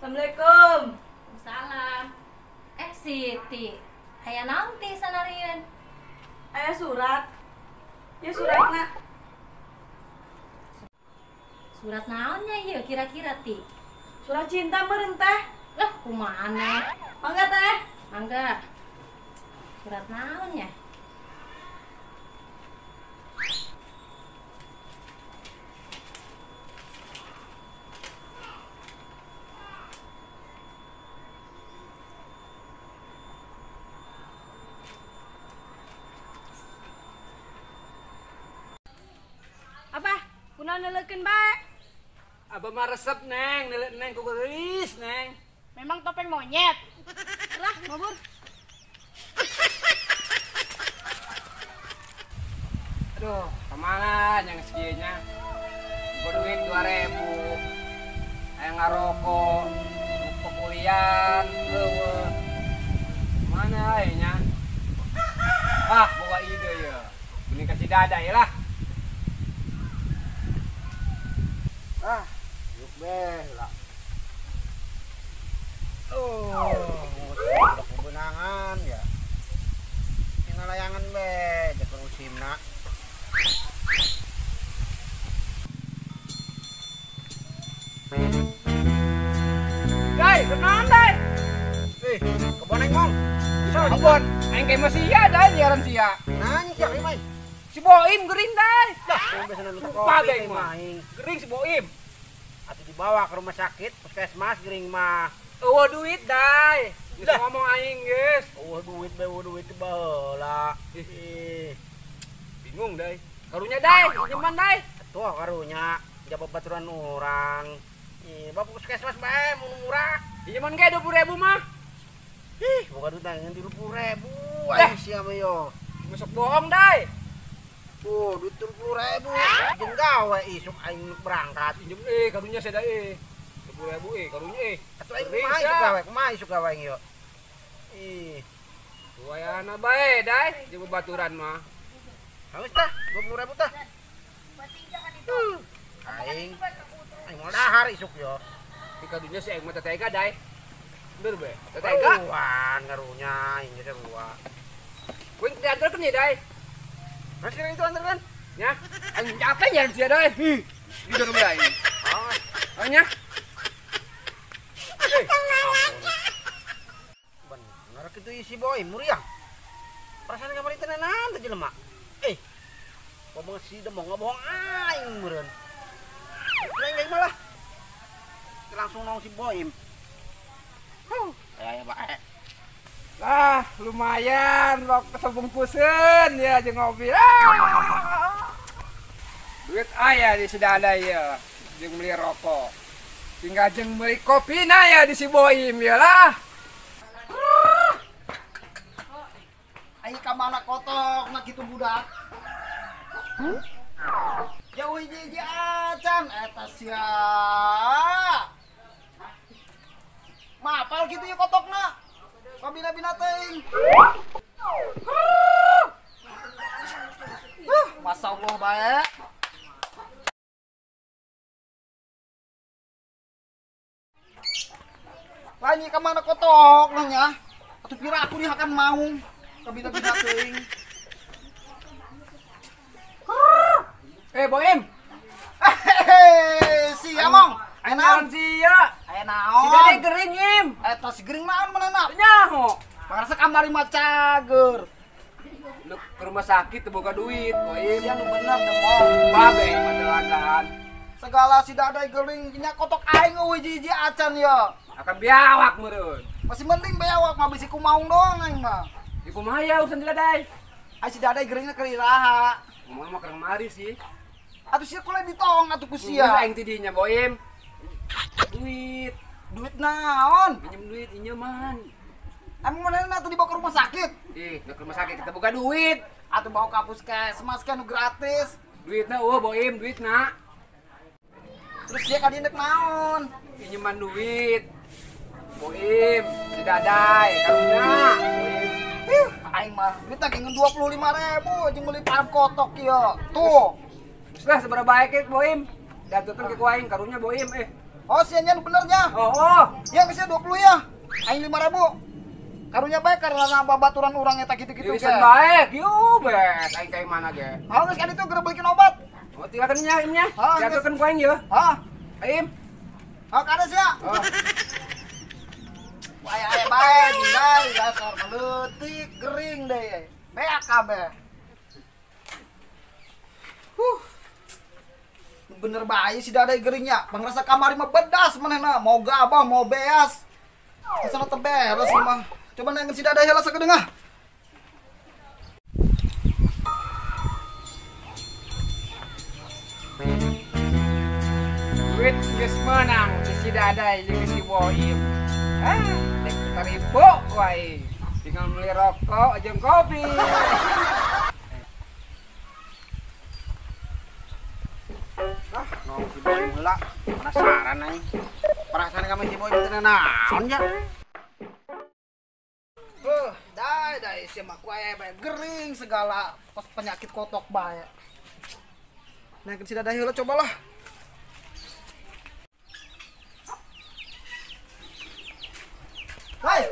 Assalamualaikum. Salam. Siti, aya naon ti sanarieun? Aya surat. Ya suratna. Surat naonnya ieu kira-kira ti? Surat cinta meureun teh. Lah, kumaha aneh? Mangga teh. Mangga. Surat naonnya? Abah, kunaon neuleukeun bae? Abah mah resep, Neng, neuleuk Neng ku geulis, Neng. Memang topeng monyet. Lah, ngabur. Aduh, kemana yang sekinya? Gua duit 2.000. Aya ngarokok, pekulian, leuweut. Mana aya nya? Ah, boga ide ya. Mending kasih dada ya lah. Ah, yuk beh lah. Oh, udah kebenangan ya. Tinggal layangan beh, jaga musimna. Dai, kenaon dai? Kebon aing mong. Kebon, aing ke masih sia dai liaran sia. Nanya sia aing. Si Boim gering dai. Dah, biasana lu kopi aing. Gering si Boim. Atuh dibawa ke rumah sakit, puskesmas gering mah. Eueuh duit dai. Geus ngomong aing geus. Eueuh duit bae, eueuh duit baheula. Ih. Bingung dai. Karunya dai, nyeman dai. Atuh karunya jaba baturan urang. Ih, bawa puskesmas bae mun murah. Pinjaman ge 20.000 mah. Ih, boga duit ngan 30.000. Aing sia mah yo. Masuk bohong dai. Oh, duit 30.000. Jeung gawe isuk aing berangkat. Pinjem karunya sia dai. 20.000 karunya. Atuh aing kumaha isuk gawe, kumaha isuk gawe aing yo. Ih. Wayana bae dai, jeung baturan mah. Haus tah, 20.000 tah. Aing aing moal dahar isuk yo. Di karunya si aing mah tega dai. Bener bae. Tega. Wan karunya aing geus sarua. Kuing diantarkeun ye dai. Mas kira itu antarkan? Ya, aing capek nyaran sia dai. Hi. Di dalam aing. Oh. Nya. Bener kitu isi boy muriang. Perasaan kamari tenanan teh jelema. Ngomong si demong ngebohong aing meureun. Lain aing malah. Langsung nong si Boim. Huh, aya bae. Lah, lumayan rokok sebungkuseun ya jeung ngopi. Ah. Duit aya di si Dada ya, jeung beli rokok. Tinggal jeung beli kopi na ya di si Boim ya lah. Ai ka mana kotok na kitu budak. Jauh hiji-hiji acan eta sia. Mapal kitu ye kotokna. Pabina-bina teuing. Masya Allah bae. Lanyi ka mana kotok nya? Atuh pira aku nih akan maung. Pabina-bina teuing. Boim. Si Among. Aya naon sia? Aya naon? Si Dade gering im. Eta si gering naon manehna? Nyaho. Pangarsa kamari mah cager. Lu ke rumah sakit teu boga duit, Boim. Sia nu bener demong. Babe mah telagaan. Segala si Dade gering nya kotok aing eueuh hiji-hiji acan ya. Akan biawak meureun. Masih mending biawak mah bisi kumaung doang aing mah. Di kumaha ya urusan Dade? Ai si Dade geringna keur iraha. Ngomong mah keur mari sih. Atuh sia kula ditong atuh ku sia. Aing ti dinya Boim. Duit. Duit naon? Pinjem duit inyeman. Emang manehna atuh dibawa ke rumah sakit? Ih, ke rumah sakit kita buka duit. Atuh bawa ka puskesmas kan nu gratis. Duitna eueuh Boim, duitna. Terus sia ka dieu nek naon? Inyeman duit. Boim, si Dadai, karunya. Boim. Ih, aing mah duit lagi ngan 25.000 jeung meuli parab kotok ieu. Tuh. Terus lah seberapa baik Boim. Diantarkeun ke ku aing karunya Boim. Oh, sia nya benernya. Oh. Ya geus 20 ya. Aing 5.000. Karunya bae karena babaturan urang eta kitu-kitu ge. Bisa bae, kieu beres aing ka mana ge. Ah, geus ka ditu geura beukeun obat. Oh, tinggalkeun nya imnya. Jatuhkeun ku aing yeuh. Hah? Aim. Oh, kada sia. Aya aya bae, dindai dasar leutik gering deui. Beak kabeh. Huh. Bener bae si dadai geringnya. Pangrasa kamari mah bedas manehna, mau gabah mau beas. Asana teu beres mah. Coba neng si dadai heula sakedeung ah. Duit geus meunang si dadai jeung si Boim. Ah, dek teribu wae. Tinggal beli rokok jeung kopi. Ah, nong si Boim heula. Penasaran aing. Perasaan kami si Boim teh naon nya? Dai dai sia mah ku aya bae gering segala kos penyakit kotok bae. Nah, ke si dadai heula cobalah. Hai,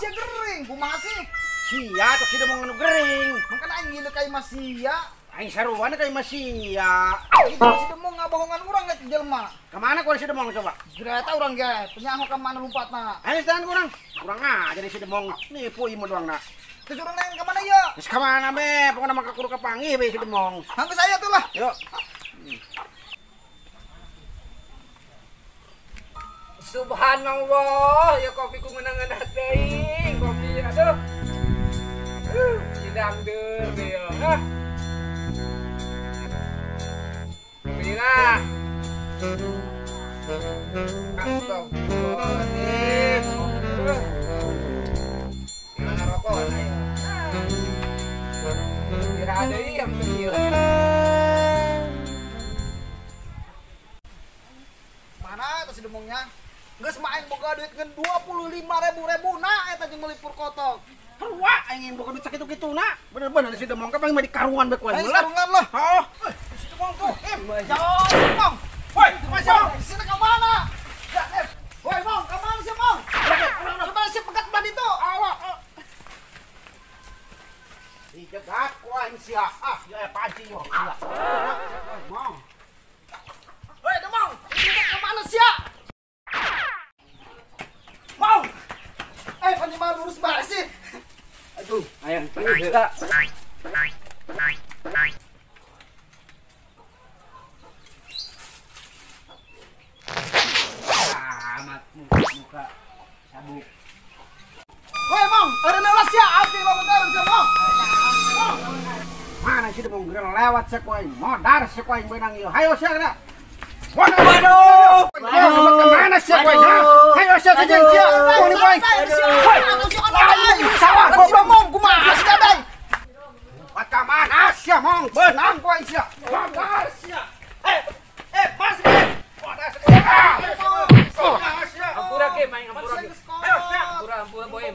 sia gering, kumaha sih? Sia atuh si demong anu gering. Mangkana aing ngilu ka imah sia. Aing saruana ka imah sia. Itu si demong ngabohongan urang eta jelema. Ka mana ku si demong coba? Geura eta urang ge, penyaho ka mana lompatna. Ayo tahan kurang. Kurang aja si demong. Nipu ieu mah doangna. Terus urang neng ka mana ieu? Geus ka mana be? Pokona mah kudu kapanggih be si demong. Hanggeus aya tuh lah. Yuk. Subhanallah, ya kopi ku meunang-meunang teuing, kopi aduh. Sidang deur deui. Hah. Belilah. Astagfirullahaladzim. Tinggal ngerokok ayo. Kira ada yang kecil. Mana itu si demongnya? Geus mah aing boga duit ngan 25.000 ribu na eta jeung meuli pur kotok. Sarua aing boga duit sakitu-kituna. Bener-bener si demong ka mah di karungan bae ku aing. Karungan lah. Heeh. Si demong tuh. Jauh demong. Woi, demong. Sini ka mana? Woi, mong, ka mana sih, mong? Coba si pegat belah ditu. Awak. Dijegat ku aing sia. Ah, ya panci yo. Sia. Mong. Woi, demong. Ka mana sia? Mau. Panjang lurus banget sih. Aduh, ayang panggil heula. Amat muka sabuk. Woi, Mong, eureun heula sia, abdi lamun eureun sia, Mong. Mana sih demong geura lewat sia ku aing, modar sia ku aing beunang ieu. Hayo sia geura. Waduh. Waduh. Kemana sih kowe? Hayo sia jeung sia. Woi, kowe. Sawah goblok mong kumaha sih dadai? Wat ka mana sia mong? Beunang kowe sia. Modar sia. Mas. Modar sia. Ampura ke main ampura. Ayo sia. Ampura ampura boem.